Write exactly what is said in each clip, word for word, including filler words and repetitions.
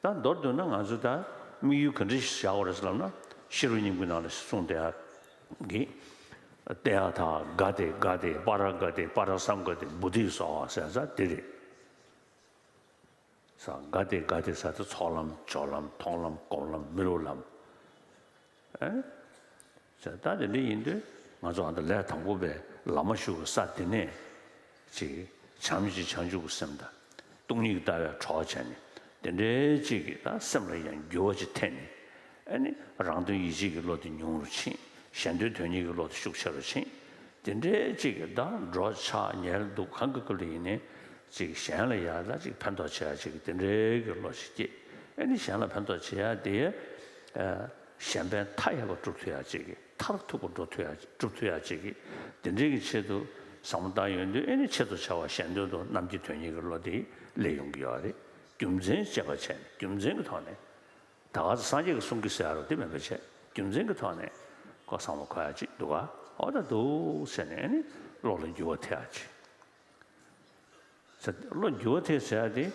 ད་མདོར་བསྡུ་ན་ང་ཚོ་ད་དམིགས་ཡུལ་ག་འདྲ་ཞིག་བཞག་དགོས་རེད་ཟེར་ལབ་ན། ཤེས་རབ་སྙིང་པོའི་ནང་ལ་གསུངས་བསྡད་ཡག་གི། ཏདྱ་ཐཱ། ག་ཏེ་ག་ཏེ་པཱ་ར་ག་ཏེ་པཱ་ར་སཾ་ག་ཏེ་བོ་དྷི་སྭཱ་ཧཱ་ཟེར་ས་དེ་རེད། ས་ག་ཏེ་ག་ཏེ་ཟེར་ཏེ་ཚོགས་ལམ་སྦྱོར་ལམ་མཐོང་ལམ་སྒོམ་ལམ་མི་སློབ་ལམ། ཨེ། ད་དེ་འདྲ་ཡིན་དུས་ང་ཚོ་ཨ་ད་ལས་དང་པོ་པའི་ལམ་མ་ཞུགས་པའི་ས་དེ་ནས་ཅིག་བྱམས་ཆེན་བྱང་ཆུབ་ཀྱི་སེམས་དང་སྟོང་ཉིད་ཀྱི་ལྟ་བའི་གྲོགས་བྱས་ནས་དེ་འདྲའི་ཅིག་གིས་ད་སེམས་ལ་ཡང་འགྱུར་བ་ཅིག་ཐེབས་ནས། ཨ་ནི་རང་དོན་ཡིད་བྱེད་ཀྱི་བློ་དེ་ཉུང་རུ་ཕྱིན། གཞན་དོན་དོན་གཉེར་གྱི་བློ་དེ་ཤུགས་ཆེ་རུ་ཕྱིན། དེ་འདྲའི་ཅིག་གིས་ད་འགྲོ་འཆག་ཉལ་འདུག་གང་གི་སྐབས་ལ་ཡིན་ནའི་ཅིག་གཞན་ལ་ཡང་ད་ཅིག་ཕན་ཐོགས་བྱེད་ཡག་ཅིག་གི་དེ་འདྲའི་གི་བློ་ཞིག་སྐྱེས། ཨ་ནི་གཞན་ལ་ཕན་ཐོགས་བྱེད་ཡག་དེ། ཨ། གཞན་ཕན་མཐའ་ཡས་པ་སྒྲུབ་ཐུབ་ཡག་ཅིག་གི། མཐར་ཐུག་པ་འགྲོ་ཐུབ་ཡག་སྒྲུབ་ཐུབ་ཡག་ཅིག་གི། དེ་འདྲའི་གི་ཆེད་དུ་བསམ་བློ་བཏང་ཡོང་དུས། ཨ་ནི་ཆེད་དུ་བྱ་བ་གཞན་དོན་དུ་རྣམ་མཁྱེན་དོན་གཉེར་གྱི་བློ་དེ་སླེབས་ཡོང་གི་ཡོད་རེད། རྒྱུ་མཚན་དཔྱད་པ་བྱས་ནས་རྒྱུ་མཚན་གྱི་ཐོག་ནས། ད་ག་སངས་རྒྱས་ཀྱི་གསུང་གི་ཟེར་ཡ་རོ་དེ་མེད་པ་བྱས། རྒྱུ་མཚན་གྱི་ཐོག་ནས་ཁོ་བསམ་བློ་འཁོར་ཡ་ཅིག་འདུག་ག། འོ་ད་འདུག་ཟེར་ནས་ཨ་ནི་བློ་ལ་འགྱུར་བ་ཐེབས་ཡ་ཅིག་ཟེར། བློ་འགྱུར་བ་ཐེབས་ཟེར་ཡ་དེ་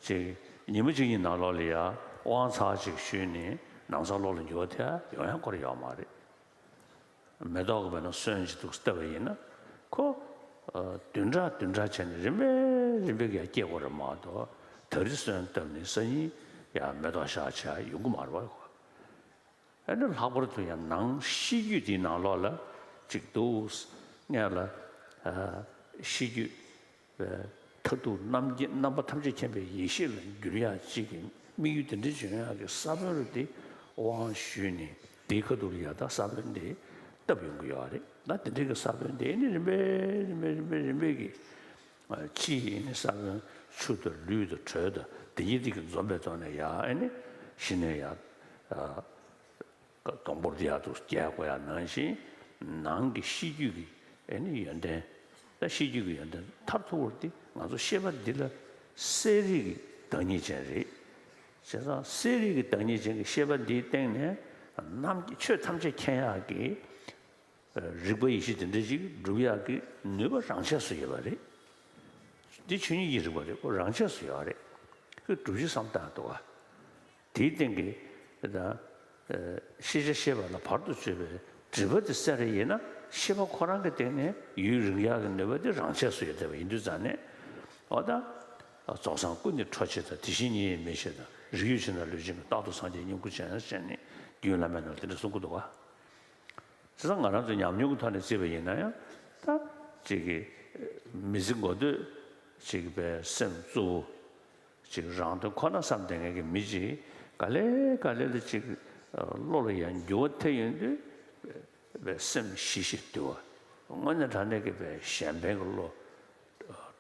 ཅིག་ཉི་མ་གཅིག་གཉིས་ནང་ལོགས་ལ་ཡ་དབང་ཚར་ཅིག་ཞུས་ནས་ནམ་སང་བློ་ལ་འགྱུར་བ་ཐེབས་ཡ་ཡོང་ཡ་སྐོར་ཡོད་མ་རེད། མེ་ཏོག་གི་བར་ན་སོན་ཅིག་འདུག་བཏབ་པ་ཡིན་ན། ཁོ། ཨ། བདུན་ཕྲག་བདུན་ཕྲག་བྱས་ནས་རིམ་པས་རིམ་པས་ཀྱིས་སྐྱེ་དགོས་རེད་མ་གཏོགས། ད་རེས་སོན་བཏབ་ནས་སང་ཉིན་ཡང་མེ་ཏོག་ཤར་བྱས་ཡོང་གི་མ་རེད་པ། ཨ་ནི་ལྷག་པར་དུ་ཡང་ནང་གཤིས་རྒྱུད་དེའི་ནང་ལོགས་ལ་ཅིག་འདུག་སྔོན་ལ། ཨ། གཤིས་རྒྱུད། མཐར་ཐུག་རྣམ་མཁྱེན། རྣམ་པ་ཐམས་ཅད་མཁྱེན་པའི་ཡེ་ཤེས་ལ་འགྱུར་ཡག་ཅིག་གི་དམིགས་ཡུལ་དེ་འདྲ་བྱུང་ཡག་གི་ས་བོན་རུ་དེ་དབང་ཞུས་ནས། དེའི་ཁ་ཐུག་ལ་ཡ་ད་ས་བོན་དེ་བཏབ་ཡོང་གི་ཡོད་རེད། ད་དེ་འདྲའི་གི་ས་བོན་དེ་ནི་རིམ་པས་རིམ་པས་རིམ་པས་རིམ་པས་ཀྱིས། ཨ། ཕྱིའི་ནི་ས་བོན་ཆུ་དང་ལུད་དང་དྲོད་དང་དེ་གཉིས་དེ་གིས་འཛོམས་པའི་ཐོག་ནས་ཡ། ཨ་ནི་གཞི་ནས་ཡ། ཨ། སྡོང་པོར་དེ་ཡག་ཏུ་རྒྱས་དགོས་ཡ་ནང་བཞིན། ནང་གི་གཤིས་རྒྱུད་ཀྱི་ཨེ་ནི་ཡོན་ཏན། ད་གཤིས་རྒྱུད་ཀྱི་ཡོན་ཏན་མཐར་ཐུག་པར་དེ་ང་ཚོ་ཤེས་པ་འདི་ལ་གསལ་རིག་གི་བདག་ཉིད་ཅན་རེད། བྱས་ཙང་གསལ་རིག་གི་བདག་ཉིད་ཅན་གྱི་ཤེས་པ་འདིའི་སྟེང་ནས་རྣམ། ཆོས་ཐམས་ཅད་མཁྱེན་ཡག་གི་རིག་པ་ཡེ་ཤེས་དེ་འདྲ་ཅིག་སྒྲུབ་ཡག་གི་ནུས་པ་རང་ཆས་སུ་ཡོད་པ་རེད། འདི་ཆོས་ཉིད་ཀྱི་རིག་པ་རེད། ཁོ་རང་ཆས་སུ་ཡོད་རེད། ཁོས་སྒྲུབ་བྱེད་བསམ་བཏང་འདུག་ག། དེའི་སྟེང་གི། ད། ཨ། ཤེས་བྱ་ཤེས་པ་ལ་བར་དུ་གཅོད་པའི་སྒྲིབ་པ་དེ་སེལ་རེ་ཡིན་ན། ཤེས་པ་ཁོ་རང་གི་སྟེང་ནས་ཡུན་རིང་ཡག་གི་ནུས་པ་དེ་རང་ཆས་སུ་ཡོད་བསྡད་པ་ཡིན་དུས་ཙང་ནས། འོ་ད། རྫོགས་སངས་སྐུ་ནི་འཕྲོག་བྱེད་དང་། དེ་བཞིན་ཉིད་ཡིན་མིན་ཤེས་དང་། རིགས་ཡོད་ཕྱིར་ན་ལུས་ཅན་གྱི། རྟག་ཏུ་སངས་རྒྱས་བསྙེན་བཀུར་བྱས་ན། ཟེར་ནས་རྒྱུད་བླ་མའི་ནང་དེ་འདྲ་གསུང་གི་འདུག་ག། བྱས་ཙང་ང་རང་ཚོ་ཉམས་མྱོང་གི་ཐོག་ནས་བརྩིས་པ་ཡིན་ན་ཡང་། ད་ཅིག་གི་མི་ཚེ་འགོར་དུས་ཅིག་པའི་སེམས་གཙོ་བོ་ཅིག་རང་དོན་ཁོ་ན་བསམ་བསྡད་མཁན་གྱི་མི་ཅིག་ག་ལེ་ག་ལེ་ལ་ཅིག་བློ་ལ་ཡང་འགྱུར་བ་ཐེབས་ཡོང་དུས། པའི་སེམས་ཞི་ཞིང་དུལ་བ། དངོས་གནས་དྲང་གནས་ཀྱི་པའི་གཞན་ཕན་གྱི་བློ་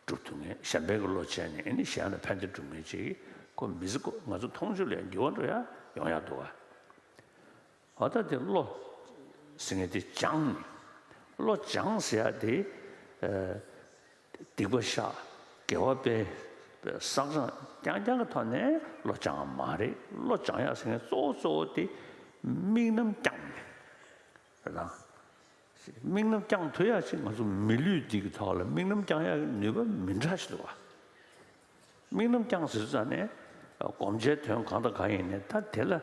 སྒྲུབ་ཐུབ་མཁན། གཞན་ཕན་གྱི་བློ་བྱས་ནས་ཨེ་ནི་གཞན་ལ་ཕན་བདེ་སྒྲུབ་མཁན་ཅིག་ཁོ་མི་ཚེ་ཁོ་ང་ཚོ་མཐོང་ཆོས་ལ་ཡང་འགྱུར་བ་འགྲོ་ཡ་ཡོང་ཡ་འདུག་ག། འོ་ད་དེ་བློ་ཟེར་མཁན་དེ་སྦྱངས་ནས། བློ་སྦྱངས་ཟེར་ཡ་དེ། ཨ། སྡིག་པ་བཤགས། དགེ་བ་སྤེལ། བསགས་སྦྱང་རྐྱང་རྐྱང་གི་ཐོག་ནས་བློ་སྦྱང་བ་མ་རེད། བློ་སྦྱང་ཡ་ཟེར་མཁན་གཙོ་བོ་གཙོ་བོ་དེ་དམིགས་རྣམ་བསྐྱངས་ནས། རེད་དང་། དམིགས་རྣམ་བསྐྱངས་ཐུབ་ཡ་ཅིག་ང་ཚོ་མི་ལུས་འདི་གི་ཐོག་ལ་དམིགས་རྣམ་བསྐྱང་ཡ་གི་ནུས་པ་མི་འདྲ་ཞིག་འདུག་བ། དམིགས་རྣམ་བསྐྱངས་ཟེར་ཙང་ནས་སྒོམ་བྱའི་དོན་གང་དང་གང་ཡིན་ནའི་ད་དེ་ལ་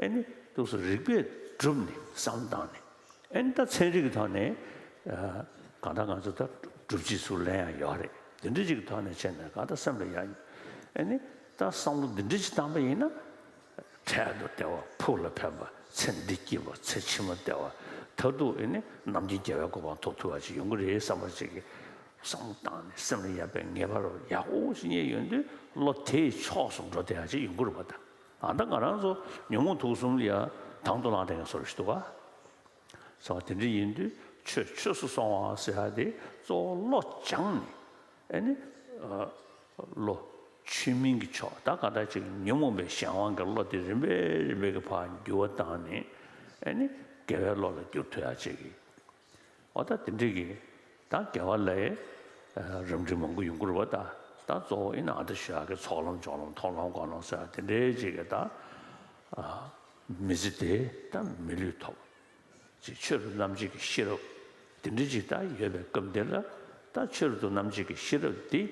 ཨེ་ནི་འདུག་སེ་རིག་པས་བསྒྲུབས་ནས་བསམ་བཏང་ནས། ཨེ་ནི་ད་ཚན་རིག་གི་ཐོག་ནས་གང་ལྟར་ང་ཚོ་ད་སྒྲུབ་བྱེད་ཚུར་ལེན་ཡ་ཡོད་རེད། དེ་འདྲ་ཅིག་གི་ཐོག་ནས་བྱས་ནས་གང་ལྟར་སེམས་ལ་ཡ། ཨེ་ནི་ད་བསམ་བློ་འདི་འདྲ་ཅིག་བཏང་པ་ཡིན་ན། འཕྲལ་དུ་བདེ་བ་ཕུགས་ལ་ཕན་པ། ཚེ་འདི་སྐྱིད་པ་ཚེ་ཕྱི་མ་བདེ་བ། མཐར་ཐུག་ཨེ་ནི་རྣམ་མཁྱེན་རྒྱལ་བའི་གོ་འཕང་ཐོབ་ཐུབ་པ་ཅིག་ཡོང་གི་རེད་བསམ་པ་ཅིག་གི་བསམ་བློ་བཏང་ནས་སེམས་ལ་ཡ་པའི་ངེས་པ་རུ་ཡག་པོ་ཞིག་རྙེད་ཡོང་དུས་བློ་དེའི་ཕྱོགས་སུ་འགྲོ་བསྡད་ཡ་ཅིག་ཡོང་གི་རེད་པ། ད་ཨ་ད་ང་རང་ཚོ་ཉོན་མོངས་དུག་གསུམ་ལ་ཡ་དང་དུ་བླངས་བསྡད་མཁན་བཟོ་འདྲ་ཞིག་འདུག་ག། ཟེར་བ་དེ་འདྲ་ཡིན་དུས་ཆོས་ཆོས་སུ་སོང་བ་ཟེར་ཡ་དེ་གཙོ་བོ་བློ་སྦྱངས་ནས། ཨེ་ནི། ཨ། བློ་ཆོས་མིན་གྱི་ཕྱོགས། ད་ག་ད་ཅིག་ཉོན་མོངས་པའི་གཞན་དབང་གི་བློ་དེ་རིམ་པས་རིམ་པས་ཀྱི་ཕར་འགྱུར་བ་བཏང་ནས། ཨེ་ནི་དགེ་བའི་བློ་ལ་འགྱུར་ཐུབ་ཡ་ཅིག་གི། འོ་ད་དེ་འདྲ་གི་ད་དགེ་བ་ལ་རབ་འབྲིང་མང་པོ་ཡོང་གི་རེད་པ། ད་ད་གཙོ་བོ་ཨེ་ནི་ཨ་ད་ཞུ་ཡ་གི་ཚོགས་ལམ་སྦྱོར་ལམ་མཐོང་ལམ་སྒོམ་ལམ་ཟེར་ཡ་དེ་འདྲའི་ཅིག་གི་ད། ཨ། མི་ཚེ་དེ་ད་མི་ལུས་ཐོབ། ཅིག་ཆོས་རབ་ཏུ་རྣམ་འབྱེད་ཀྱི་ཤེས་རབ་དེ་འདྲ་ཅིག་ད་ཡོད་པའི་སྐབས་འདི་ལ། ད་ཆོས་རབ་ཏུ་རྣམ་འབྱེད་ཀྱི་ཤེས་རབ་འདི་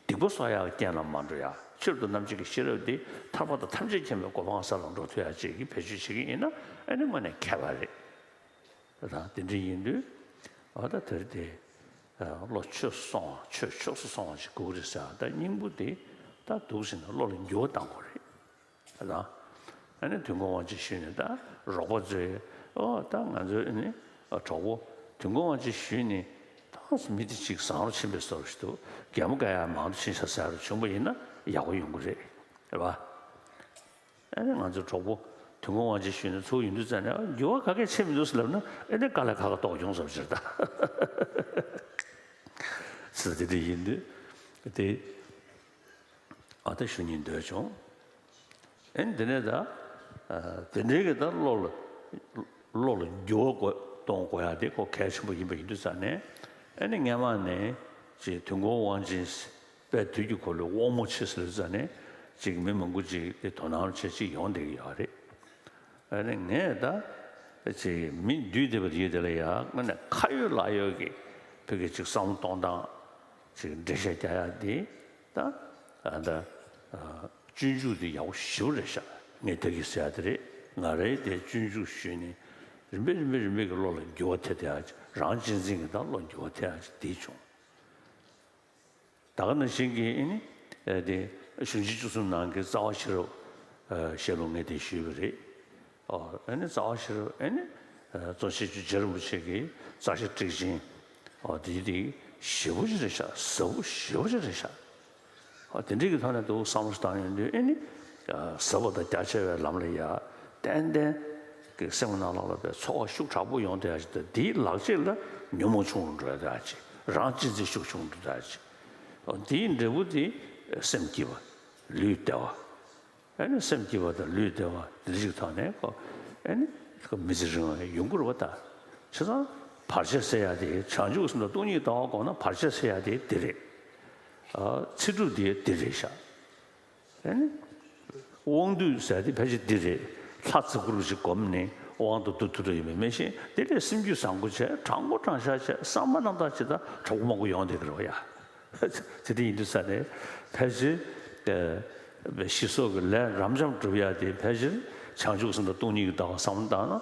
སྡིག་པ་གསོག་ཡག་གི་རྐྱེན་ལ་མ་འགྲོ་ཡ། ཆེད་དུ་རྣམ་འབྱེད་ཀྱི་ཤེས་རབ་དེ་ཐར་པ་དང་ཐམས་ཅད་མཁྱེན་པའི་གོ་འཕང་ས་ལ་འགྲོ་ཐུབ་ཡ་ཅིག་གི་བེད་སྤྱོད་བྱེད་ཀྱི་ཡིན་ན། ཨ་ནི་དངོས་གནས་མཁས་པ་རེད། ད་དེ་འདྲ་ཡིན་དུས། ཨ་ད་དེར་དེ་བློ་ཆོས་སུ་སོང་བ། ཆོས་ཆོས་སུ་སོང་བ་ཞིག་དགོས་ཀྱི་རེད་ཟེར། ད་སྙིང་པོ་དེ་ད་འདུག་ཟེར་ན་བློ་ལ་འགྱུར་བ་གཏང་དགོས་རེད། ད་ཨ་ནི་དོན་ཀུན་དབང་ཆེན་ཞུས་ནས། ད་རོགས་པ་ཚོས་ཨོ་ད་ང་ཚོའི་ཨ་ནི་གྲོགས་པོ་དོན་ཀུན་དབང་ཆེན་ཞུས་ནས། ད་མི་དེ་ཅིག་བཟང་རུ་ཕྱིན་པའི་བཟོ་འདྲ་ཞིག་འདུག་གད་མོ་བགད་ཡ་མང་དུ་ཕྱིན་ཤག་ཟེར་རུ་བྱུང་པ་ཡིན་ན་ཡག་པོ་ཡོང་གི་རེད། རེད་པ། ཨ་ནི་ང་ཚོའི་གྲོགས་པོ་དོན་ཀུན་དབང་ཆེན་ཞུས་ནས་ཚུར་ཡོང་དུས་ཙམ་ནས། ཨ་འགྱུར་བ་ག་གེ་ཕྱིན་མི་འདུག་ཟེར་ལབ་ན། ཨ་ནི་དཀའ་ལས་ཁག་ཁག་རྟོགས་བྱུང་བསམ་ཕྱིར་ད། ཟེར་དེ་འདྲ་ཡིན་དུས་དེ། ཨ་ད་ཞུ་སྙིང་འདོད་བྱུང་། ཨ་ནི་དེ་ནས་ད་ཨ་དེ་འདྲའི་གི་ད་བློ་ལ་བློ་ལ་འགྱུར་བ་གཏོང་དགོས་ཡ་དེ་ཁོ་གལ་ཆེན་པོ་ཡིན་པ་ཡིན་དུས་ཙམ་ནས། ཨ་ནི་སྔན་མ་ནས་ཅིག་དོན་ཀུན་དབང་ཆེན་དཔལ་དུས་ཀྱི་འཁོར་ལོའི་དབང་མོ་ཆེ་ཟེར་དུས་ཙམ་ནས་ཅིག་མི་མང་པོ་ཅིག་དེ་དོ་སྣང་བྱེད་ཅིག་ཡོང་བསྡད་ཀྱི་ཡོད་རེད། ཨ་ནི་ངས་ད་ཅིག་མི་འདུས་སྡོད་པ་དེ་ཡོད་དེ་ལ་ཡ་དངོས་གནས་ཁ་ཡོད་ལག་ཡོད་ཀྱི་བོད་ཀྱི་ཅིག་བསམ་བློ་གཏོང་སྟངས་ཅིག་འགྲེལ་བཤད་རྒྱག་ཡ་དེ། ད་ཨ་ད་ཨ་སྤྱོད་འཇུག་དེ་ཡག་པོ་ཞེ་པོ་རེད་ཤག་ངས་ད་གིན་ཟེར་ཡ་དེ་རེད། ང་རའི་དེ་སྤྱོད་འཇུག་ཞུས་ནས་རིམ་པས་རིམ་པས་རིམ་པས་ཀྱི་བློ་ལ་འགྱུར་བ་ཐེབས་ཐེབས་ཡ་ཅིག་རང་གཅེས་འཛིན་གྱི་ད་བློ་འགྱུར་བ་ཐེབས་ཡ་ཅིག་དེ་བྱུང་། ད་ག་ནང་བཞིན་གྱི་ཨ་ནི་ཨ་དེ་གཞུང་ཆེན་བཅུ་གསུམ་ནང་གི་རྩ་བ་ཤེས་རབ་ཨ་ཞེས་པ་ངས་དེ་ཞུས་པ་རེད། ཨོ་ཨ་ནི་རྩ་བ་ཤེས་རབ། ཨ་ནི་ཨ་རྫོགས་ཆེན་རྗེ་རིན་པོ་ཆེ་གི་རྩ་ཤེ་ཊཱིཀ་ཆེན། ཨོ་དེ་དེ་ཞེ་པོ་ཅིག་རེད་ཤག་ཟབ་པོ་ཞེ་པོ་ཅིག་རེད་ཤག་ཨོ་དེ་འདྲའི་གི་ཐོག་ནས་འདུག་བསམ་བློ་བཏང་ཡོང་དུས། ཨ་ནི་ཨ་ཟབ་པ་དང་རྒྱ་ཆེ་བའི་ལམ་ལ་ཡ་ཏན་ཏན་གྱི་སེམས་ནང་ལོགས་ལ་བའི་ཚོར་བ་ཤུགས་དྲག་པོ་ཡོང་བསྡད་ཡ་ཅིག་དང་། དེའི་ལག་རྗེས་ལ་ཉོན་མོངས་ཆུང་རུ་འགྲོ་ཡ་ཅིག་རང་གཅེས་འཛིན་ཤུགས་ཆུང་རུ་འགྲོ་ཡ་ཅིག་ཨོ་དེའི་འབྲས་བུ་དེ་སེམས་སྐྱིད་པ། ལུས་བདེ་བ། ཨ་ནི་སེམས་སྐྱིད་པ་དང་ལུས་བདེ་བ་དེ་འདྲ་ཞིག་ཐོག་ནས་ཁོ་ཨ་ནི་ཁོ་མི་ཚེ་རིང་བ་ཡོང་གི་རེད་པ། ད་བྱས་ཙང་བར་ཆད་སེལ་ཡ་དེ་བྱང་ཆུབ་སེམས་དང་སྟོང་ཉིད་ཀྱི་ལྟ་བ་སྒོམ་ན་བར་ཆད་སེལ་ཡ་དེ་འདི་རེད། ཨ་ཚེ་སྒྲུབ་དེ་འདི་རེད་ཤག་ཨ་ནི་དབང་སྡུད་ཟེར་དེ་ཕལ་ཆེར་འདི་རེད། ལྷ་བརྩི་བཀུར་ཞིག་སྒོམ་ནས་དབང་དུ་བསྡུ་ཐུབ་རྒྱུ་ཡིན་པ་མ་གཞི། དེ་ལས་སེམས་རྒྱུད་བཟང་པོ་བྱས། དྲང་པོ་དྲང་བཞག་བྱས། བསམ་པ་རྣམ་དག་བྱས། ད་གྲོགས་པོ་མང་པོ་ཡོང་བསྡད་ཀྱི་རེད་པ་ཡ། དེ་འདྲ་ཡིན་དུས་ཙམ་ནས་ཕལ་ཆེར་ཨ་ཤི་སོགས་ཀྱི་ལས་རབ་འབྱམས་སྒྲུབ་ཡ་དེ་ཕལ་ཆེར་བྱང་ཆུབ་སེམས་དང་སྟོང་ཉིད་ཀྱི་ལྟ་བ་བསམ་བློ་བཏང་ན།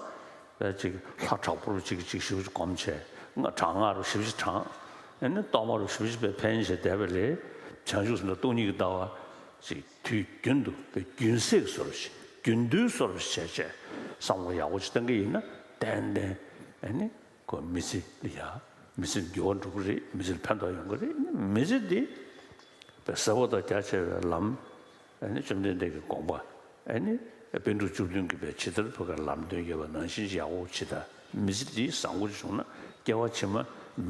ཨ་ཅིག་ལྷ་དྲག་པོ་རུ་ཅིག་ཅིག་ཞེ་པོ་ཅིག་སྒོམ་བྱས། སྔགས་དྲག་སྔགས་རུ་ཞེ་པོ་ཅིག་དྲངས། ཨ་ནི་གཏོར་མ་རུ་ཞེ་པོ་ཅིག་པའི་ཕན་བྱས་བསྡད་པ་ལས། བྱང་ཆུབ་སེམས་དང་སྟོང་ཉིད་ཀྱི་ལྟ་བ་ཅིག་དུས་རྒྱུན་དུ་པའི་རྒྱུན་སྲས་ཀྱི་བཟོ་འདྲ་ཞིག་རྒྱུན་དུ་བཟོ་འདྲ་ཞིག་བྱས་བྱས། བསམ་བློ་ཡག་པོ་ཅིག་བཏང་གི་ཡིན་ན། ཏན་ཏན་ཨ་ནི་ཁོ་མི་ཚེ་ལ་ཡ། མི་ཚེ་འགྱུར་བ་འགྲོ་གི་རེད། མི་ཚེ་ལ་ཕན་ཐོགས་ཡོང་གི་རེད། མི་ཚེ་འདི་པའི་ཟབ་པ་དང་རྒྱ་ཆེ་བའི་ལམ། ཨ་ནི་བཅོམ་ལྡན་འདས་ཀྱི་དགོངས་པ། ཨ་ནི་པཎ་གྲུབ་བཅུ་བདུན་གྱིས་པའི་ཇི་ལྟར་བོད་ཀྱི་ལམ་སྟོན་ཡོད་པ་ནང་བཞིན་ཡག་པོ་ཅིག་དང་། མི་ཚེ་འདི་བཟང་པོ་ཅིག་བྱུང་ན། སྐྱེ་བ་ཕྱི་མ་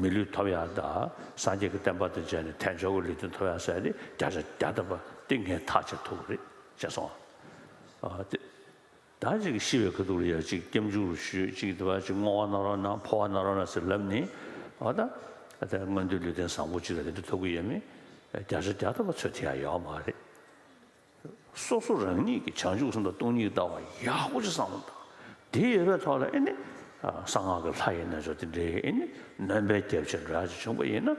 མི་ལུས་ཐོབ་ཡ་དང་། སངས་རྒྱས་ཀྱི་བསྟན་པ་དང་མཇལ་ནས་དལ་འབྱོར་གྱི་ལུས་རྟེན་ཐོབ་ཡ་ཟེར་ཡ་དེ་བརྒྱ་ཆ་བརྒྱ་ཐམ་པ་དེ་ངས་ཐག་བཅད་ཐུབ་ཀྱི་རེད་བྱས་སོང་། ཨ་དེ། ད་ཅིག་ཤི་བའི་ཁ་ཐུག་ལ་ཡ་ཅིག་སྐྱབས་འཇུག་རུ་ཞུས། ཅིག་དེ་བ་ཅིག་བསྔོ་བ་གནང་རོགས་གནང་། འཕོ་བ་གནང་རོགས་གནང་ཟེར་ལབ་ནས། འོ་ད་ད་མངོན་མཐོའི་ལུས་རྟེན་བཟང་པོ་ཅིག་ལ་དེ་འདྲ་ཐོབ་ཀྱི་ཡོད་མེད་བརྒྱ་ཆ་བརྒྱ་ཐམ་པ་ཚོད་ཐིག་ཡ་ཡོད་མ་རེད། སོ་སོ་རང་ཉིད་ཀྱི་བྱང་ཆུབ་སེམས་དང་སྟོང་ཉིད་ལྟ་བ་ཡག་པོ་ཅིག་བསམ་བློ་བཏང་། དེ་ཡོད་པའི་ཐོག་ལ་ཨེ་ནི་གསང་སྔགས་ཀྱི་ལྷ་ཡི་རྣལ་འབྱོར་དེ་འདྲའི་ཨེ་ནི་སྣོན་པའི་རྒྱབ་ཆ་འགྲོ་ཡ་ཅིག་བྱུང་པ་ཡིན་ན།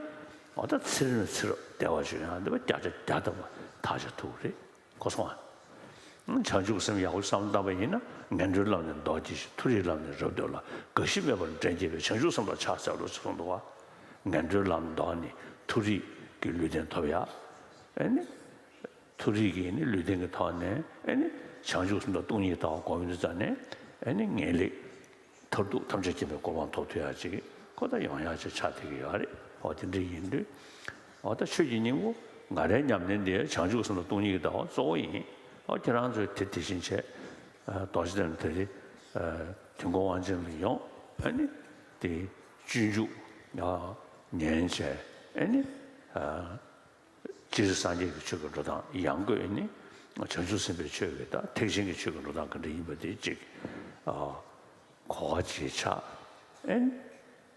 འོ་ད་ཚེ་རིང་ལ་ཚེ་རབས་བདེ་བ་ཅིག་ཡོང་ཡ་འདི་བ་བརྒྱ་ཆ་བརྒྱ་ཐམ་པ་ཐག་བཅད་ཐུབ་ཀྱི་རེད། གོ་སོང་ང་། བྱང་ཆུབ་སེམས་ཡག་པོ་བསམ་བློ་བཏང་པ་ཡིན་ན། ངན་འགྲོའི་ལམ་ནས་ལྡོག་སྐྱེ་ཞིང་། མཐོ་རིས་ལམ་ནས་རབ་ཏུ་ལ། རྒ་ཤི་མེད་པར་འདྲེན་བྱེད་པའི། བྱང་ཆུབ་སེམས་དང་ཕྱག་འཚལ་ལོ་ཞེས་གསུངས་འདུག་པ། ངན་འགྲོའི་ལམ་ལྡོག་ནས་མཐོ་རིས་ཀྱི་ལུས་རྟེན་ཐོབ་ཡ། ཨེ་ནི་མཐོ་རིས་ཀྱི་ནི་ལུས་རྟེན་གྱི་ཐོག་ནས། ཨེ་ནི་བྱང་ཆུབ་སེམས་དང་སྟོང་ཉིད་ལྟ་བ་སྒོམ་ཡོང་དུས་ཙམ་ནས། ཨེ་ནི་ངེས་ལེགས་མཐར་ཐུག་ཐམས་ཅད་མཁྱེན་པའི་གོ་འཕང་ཐོབ་ཐུབ་ཡ་ཅིག་ཁོ་ད་ཡོང་ཡ་ཅིག་ཆགས་བསྡད་ཀྱི་ཡོད་རེད། འོ་དེ་འདྲ་ཡིན་དུས། འོ་ད་ཆོས་ཀྱི་སྙིང་པོ་ང་རའི་ཉམས་ལེན་དེ་བྱང་ཆུབ་སེམས་དང་སྟོང་ཉིད་ཀྱི་ལྟ་བ་གཙོ་བོ་ཡིན། འོ་ཁྱེད་རང་ཚོས་དེ་དེ་བཞིན་བྱས། ཨ་རྡོ་རྗེ་གདན་དེ་རེད། ཨ་དོན་ཀུན་དབང་ཆེན་ལ་ཡོང་། ཨ་ནི་དེ་སྤྱོད་འཇུག་ཨ་ཉན་བྱས། ཨ་ནི་ཨ་སྤྱིར་སངས་རྒྱས་ཀྱི་ཆོས་ཀྱི་འགྲོ་སྟངས་ཡང་སྒོས་ནི། བྱང་ཆུབ་སེམས་དཔའི་ཆོས་ཀྱི་ད་ཐེག་ཆེན་གྱི་ཆོས་ཀྱི་འགྲོ་སྟངས་ག་འདྲ་ཡིན་པ་དེ་གཅིག་ཨ་གོ་བ་ཅིག་ཆགས། ཨེ་ནི་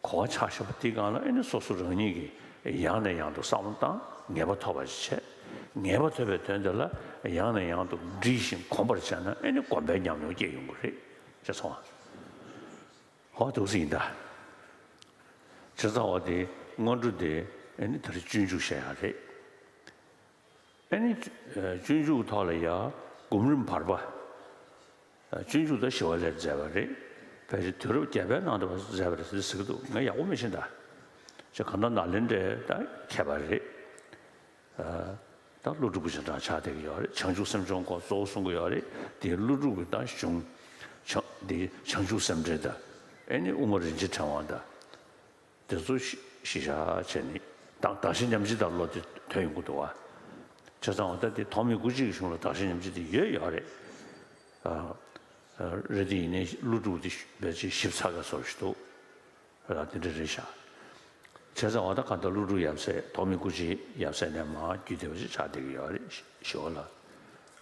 གོ་བ་ཆགས་བཞག་པ་དེའི་སྒང་ལ། ཨེ་ནི་སོ་སོ་རང་ཉིད་ཀྱིས་ཡང་ནས་ཡང་དུ་བསམ་བློ་བཏང་། ངེས་པ་ཐོབ་པ་ཞིག་བྱས། ངེས་པ་ཐོབ་པའི་དོན་དེ་ལ་ཡང་ནས་ཡང་དུ་འདྲིས་ཤིང་གོམས་པར་བྱས་ན། ཨེ་ནི་གོམས་པའི་ཉམས་མྱོང་སྐྱེ་ཡོང་གི་རེད། ཤེས་སོང་ཨ། ཧོ་འདུག་སེ་ཡིན་ད། བྱས་ཙང་འོ་དེ་སྔོན་འགྲོ་དེ་ཨེ་ནི་ད་རེས་སྤྱོད་འཇུག་བཤད་ཡག་རེད། ཨ་ནི་སྤྱོད་འཇུག་ཐོག་ལ་ཡང་སྒོམ་རིམ་བར་པ། སྤྱོད་འཇུག་ད་ཞི་བ་ལྷས་མཛད་པ་རེད། ཕལ་ཆེར་དུས་རབས་བརྒྱད་པའི་ནང་དུ་མཛད་པ་རེད་ཟེར་གྱི་འདུག་ངས་ཡག་པོ་མི་ཤེས་ད། ཅེས་གང་ལྟར་ནཱ་ལེནྡྲའི་ད་མཁས་པ་རེད། ད་ཀླུ་སྒྲུབ་ཀྱི་ཞེ་དྲག་ཆགས་བསྡད་ཀྱི་ཡོད་རེད། བྱང་ཆུབ་སེམས་སྦྱོང་སྐོར་གཙོ་བོ་གསུང་གི་ཡོད་རེད། དེ་ཀླུ་སྒྲུབ་ཀྱི་ད་གཞུང་། བྱང་དེ་བྱང་ཆུབ་སེམས་འགྲེལ་དང་། ཨེ་ནི་དབུ་མ་རིན་ཆེན་ཕྲེང་བ་དང་། དེ་ཚོ་གཞི་གཞི་བཞག་བྱས་ནས་དང་གདགས་གཞི་ཉམས་བཞེས་དང་བློ་དེ་ཐོན་ཡོང་གི་འདུག་བ། བྱས་ཙང་བ་ད་དེ་ཐོགས་མེད་སྐུ་མཆེད་ཀྱི་གཞུང་ལ་གདགས་གཞི་ཉམས་བཞེས་དེ་ཡོད་ཡོད་རེད། ཨ། རེད་དེ་ཡིན་ནའི་ཀླུ་སྒྲུབ་དེ་ཕལ་ཆེར་ཞིབ་ཚགས་ཀྱི་བཟོ་ཞིག་འདུག་ལ་དེ་འདྲ་རེད་ཤག་བྱས་ཙང་བ་ད་གང་ལྟར་ཀླུ་སྒྲུབ་ཡབ་སྲས་ཐོགས་མེད་སྐུ་མཆེད་ཡབ་སྲས་ནས་མར་བརྒྱུད་བསྡད་པ་ཞིག་ཆགས་བསྡད་ཀྱི་ཡོད་རེད་ཞི་བ་ལྷ།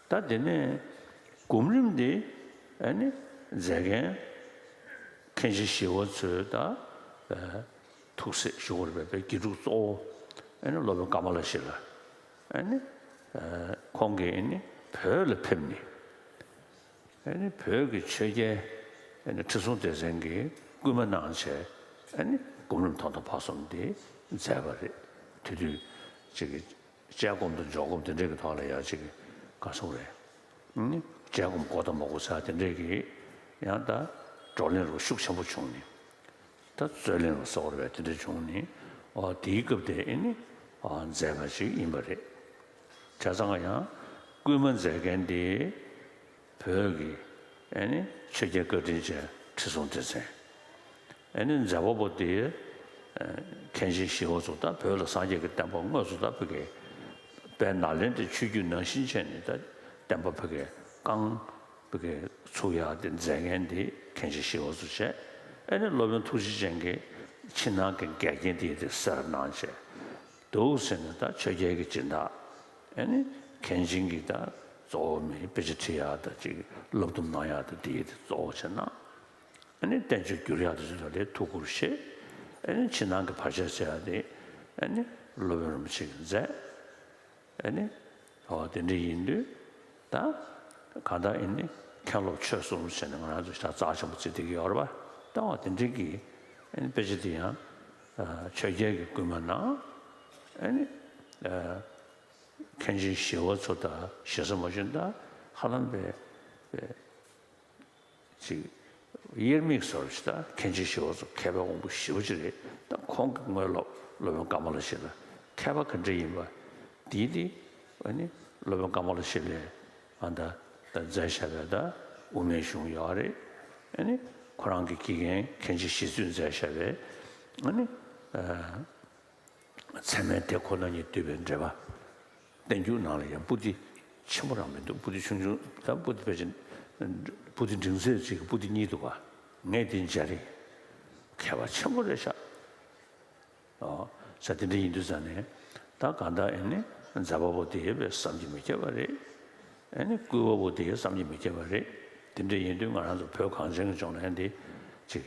ད་དེ་ནས་སྒོམ་རིམ་དེ་ཨ་ནི་མཛད་མཁན་མཁན་ཆེན་ཞི་བ་འཚོའི་ད་ཐུགས་སྲས་ཞུ་དགོས་རེད་པས། དགེ་ཕྲུག་གཙོ་བོ་ཨ་ནི་སློབ་དཔོན་ཀ་མ་ལ་ཤཱི་ལ། ཨ་ནི་ཁོང་གིས་ཨ་ནི་བོད་ལ་ཕེབས་ནས། ཨ་ནི་བོད་ཀྱི་ཆོས་རྒྱལ་ཨ་ནི་ཁྲི་སྲོང་ལྡེ་བཙན་གྱིས་སྐུལ་མ་གནང་བྱས། ཨ་ནི་སྒོམ་རིམ་ཐོག་མཐའ་བར་གསུམ་དེ་མཛད་པ་རེད། དེ་དུས་ཅིག་གི་དཔྱད་སྒོམ་དང་འཇོག་སྒོམ་དེ་འདྲས་ཀྱི་ཐོག་ལ་ཡང་ཅིག་ག་སོང་རེད། ཨ་ནི་དཔྱད་སྒོམ་གོ་དང་མ་གོ་ཟེར་དེ་འདྲས་ཀྱི་ཡང་ད་བགྲོ་གླེང་རུ་ཤུགས་ཆེན་པོ་བྱུང་ནས། ད་རྩོད་གླེང་ལ་སོགས་པ་དེ་འདྲ་བྱུང་ནས། ཨོ་དེའི་སྐབས་དེ་ཨེ་ནི་ཨོ་མཛད་པ་ཞིག་ཡིན་པ་རེད། བྱས་ཙང་ཡང་སྐུལ་མ་མཛད་མཁན་དེ་བོད་ཀྱི་ཨེ་ནི་ཆོས་རྒྱལ་བཀའ་དྲིན་ཅན་ཁྲི་སྲོང་ལྡེ་བཙན། ཨེ་ནི་མཛད་པ་པོ་དེ་མཁན་ཆེན་ཞི་བ་འཚོ། ད་བོད་ལ་སངས་རྒྱས་ཀྱི་བསྟན་པ་དངོས་སུ་ད་ཕ་གི་དཔལ་ནཱ་ལེནྡྲའི་ཆོས་བརྒྱུད་ནང་བཞིན་བྱས་ནས་ད་བསྟན་པ་ཕ་གི་བསྐང་། བུ་གའི་ཚུགས་ཡག་དེ་མཛད་མཁན་དེ་མཁན་ཆེན་ཞི་བ་འཚོ་བྱས། ཨེ་ནི་སློབ་དཔོན་ཐུགས་རྗེ་ཅན་གྱིས་ཕྱི་ནང་གི་འགལ་རྐྱེན་དེ་དེ་སེལ་གནང་བྱས། འདུག་ཟེར་ནས་ད་ཆོས་རྒྱལ་གྱི་སྦྱིན་བདག་ཨེ་ནི་མཁན་ཆེན་གྱི་ད་གཙོ་བོ་མི་དཔེ་ཆ་ཁྲིད་ཡག་དང་ཅིག་སློབ་སྟོན་གནང་ཡག་དང་དེ་དེ་གཙོ་བོ་བྱས་ན། ཨེ་ནི་བསྟན་བཅོས་བསྒྱུར་ཡག་དེ་ཚོ་ལ་ཐུགས་ཁུར་བཞེས། ཨེ་ནི་ཕྱི་ནང་གི་བར་ཆད་སེལ་ཡག་དེ་ཨེ་ནི་སློབ་དཔོན་རིན་པོ་ཆེ་གིས་མཛད། ཨེ་ནི། ཨོ་དེ་འདྲ་ཡིན་དུས། ད། གང་ལྟར་ཨེ་ནི་མཁན་སློབ་ཆོས་གསུམ་བྱས་ནས་ང་རང་ཚོ་ཞེ་དྲག་རྩ་ཆེན་པོ་བརྩི་བསྡད་ཀྱི་ཡོད་རེད་པ། ད་འོ་དེ་འདྲ་གི་ཨེ་ནི་དཔེ་ཆ་དེ་ཡང་ཆོས་རྒྱལ་གྱི་སྐུལ་མ་གནང་། ཨེ་ནི་མཁན་ཆེན་ཞི་བ་འཚོ་དང་ཞེ་ས་མ་ཞུན་ད་ཧ་ལམ་པའི་པའི། ཅིག་དབྱེར་མེད་བཟོ་འདྲ་ཞིག་ད་མཁན་ཆེན་ཞི་བ་འཚོ་མཁས་པའི་དབང་པོ་ཞེ་པོ་ཅིག་རེད། ད་ཁོང་གི་དངོས་སློབ་སློབ་དཔོན་ཀ་མ་ལ་ཤཱི་ལ་མཁས་པ་ག་འདྲ་ཡིན་པ་དེའི་དེ་ཨ་ནི་སློབ་དཔོན་ཀ་མ་ལ་ཤཱི་ལས་ཨ་ད་ད་མཛད་བཞག་པའི་ད་དབུ་མའི་གཞུང་ཡོད་རེད། ཨ་ནི་ཁོ་རང་གི་དགེ་རྒན་མཁན་ཆེན་ཞི་འཚོས་མཛད་བཞག་པའི་ཨ་ནི། ཚད་མའི་དེ་ཁོ་ན་ཉིད་བསྡུས་པའི་འགྲེལ་པ། བསྟན་འགྱུར་ནང་ལ་ཡང་པོ་ཏི་ཆེན་པོ་རང་མི་འདུག་པོ་ཏི་ཆུང་ཆུང་ད་པོ་ཏི་ཕལ་ཆེར། པོ་ཏི་འབྲིང་ཚད་ཅིག་གི་པོ་ཏི་གཉིས་འདུག་ག་ངས་དེ་མཇལ་རེད། མཁས་པ་ཆེན་པོ་རེད་ཤག་ཨོ། ས་དེ་འདྲ་ཡིན་དུས་ཙང་ནས། ད་གང་ལྟར་ཨེ་ནི་མཛད་པ་པོ་དེ་བས་བསམ་གྱིས་མི་ཁྱབ་པ་རེད། ཨེ་ནི་སྐུལ་བ་པོ་དེ་བསམ་གྱིས་མི་ཁྱབ་པ་རེད། དེ་འདྲ་ཡིན་དུས་ང་རང་ཚོ་བོད་གངས་ཅན་གྱི་ལྗོངས་ལ་ཡང་འདི་ཅིག་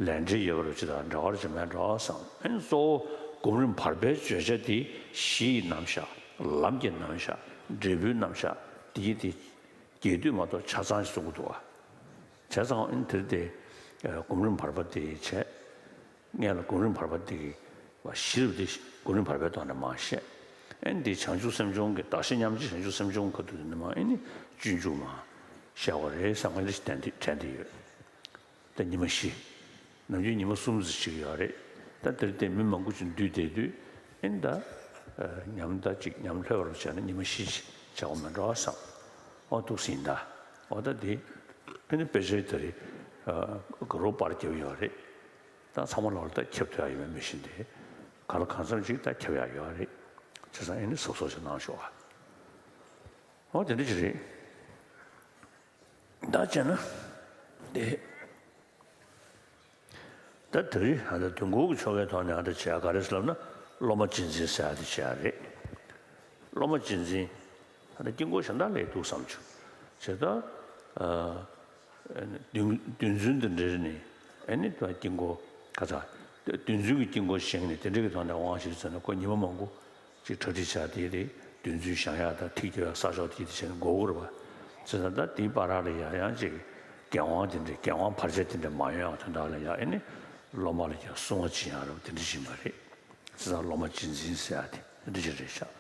ལས་འབྲེལ་ཡོད་པ་རུ་ཅི་དང་འདྲ་བར་ཅི་མེད་འགྲོ་བསམ། ཨེ་ནི་གཙོ་བོ་སྒོམ་རིམ་བར་པའི་བརྗོད་བྱ་དེ་གཞི་ཡི་རྣམ་གཞག་ལམ་གྱི་རྣམ་གཞག་འབྲས་བུའི་རྣམ་གཞག་དེ་ཡི་དེ། རྒྱས་བསྡུས་མ་གཏོགས་ཆ་ཚང་ཞིག་གསུང་གི་འདུག་བ། བྱས་ཙང་ཨེ་ནི་དེར་དེ། སྒོམ་རིམ་བར་པ་དེ་བྱས། སྔོན་ལ་སྒོམ་རིམ་བར་པ་དེ་གི་བ་གཞི་རུ་དེ་སྒོམ་རིམ་བར་པའི་ཐོག་ནས་མར་བཤད། ཨེ་ནི་དེ་བྱང་ཆུབ་སེམས་སྦྱོང་གི་གདགས་གཞི་ཉམས་བཞེས་བྱང་ཆུབ་སེམས་སྦྱོང་ཁ་ཐུག་དེ་ནས་མར་ཨེ་ནི་སྤྱོད་འཇུག་མར་བཤད་པ་རེད་བསམ་གི་འདི་དྲན་དེ་དྲན་དེ་ཡོད། ད་ཉི་མ་བཞི། ནམ་རྒྱུན་ཉི་མ་གསུམ་ཙམ་ཅིག་ཡོད་རེད། ད་དེར་བརྟེན་མི་མང་པོ་ཅིག་འདུས་བསྡད་དུས་ཨེ་ནི་ད། ཉམས་ད་ཅིག་ཉམས་ལྷོད་པར་བྱས་ན་ཉི་མ་བཞི་ཅིག་བྱ་བ་མི་འགྲོ་བསམ། ཨོ་འདུག་སེ་ཡིན་ད། ཨོ་ད་དེ་ཨེ་ནི་དཔེ་ཆའི་ད་རེས་ག་རོ་པར་རྒྱབ་ཡོད་རེད། ད་ཚང་མ་ལོག་ལ་ད་ཁྱབ་ཐུབ་ཡ་ཡོད་མེད་མི་ཤེས་ཏེ། ག་ལ་གང་འཚམ་ཅིག་ད་ཁྱབ་ཡ་ཡོད་རེད། བྱས་ཙང་ཨེ་ནི་གཟབ་གཟབ་ཅིག་གནང་ཤོག་ཨ། ཨོ་དེ་འདྲ་ཅིག་རེད། ད་བྱས་ན། དེ། ད་དེ་རིང་ཨ་ད་དུས་འཁོར་གྱི་ཆོ་གའི་ཐོག་ནས་ཨ་ད་བྱེད་ཡ་ག་རེ་ཟེར་ལབ་ན་སློབ་མ་རྗེས་འཛིན་ཟེར་ཡ་དེ་བྱེད་ཡ་རེད། སློབ་མ་རྗེས་འཛིན། ཨ་ད་དཀྱིལ་འཁོར་གཞན་དག་ལས་འདུག་བསམ་བྱུང་། བྱས་ད། ཨ། བདུན་བདུན་ཚན་དེ་འདྲ་ནི་ཨེ་ནི་ད་དཀྱིལ་འཁོར་ག་ཚ། བདུན་ཚན་གྱི་དཀྱིལ་འཁོར་བཞེངས་ནས་དེ་འདྲ་གི་ཐོག་ནས་དབང་ཞིག་ཟེར་ན་ཁོ་ཉི་མ་མང་པོ། ཅིག་གྲ་སྒྲིག་བྱ་དེ་རེད། བདུན་ཚོད་བཞེངས་ཡག་དང་ཐིག་རྒྱག་ཡག་ས་ཕྱོགས་དེ་དེ་བྱས་ནས་འགོར་གི་རེད་པ། བྱས་ཙང་ད་དེའི་བར་ར་ལ་ཡང་ཡང་ཅིག་འགན་དབང་དེ་འདྲས་འགན་དབང་བར་ཆད་དེ་འདྲས་མ་ཡོང་ཡག་དོན་དག་ལ་ཡང་ཨེ་ནི་སློབ་མ་ལ་ཡང་སྲུང་བ་བྱེད་ཡག་རེད་པ། དེ་འདྲས་བྱེད་པ་རེད། བྱས་ཙང་སློབ་མ་རྗེས་འཛིན་ཟེར་ཡག་དེ་འདྲ་ཅིག་རེད་ཤག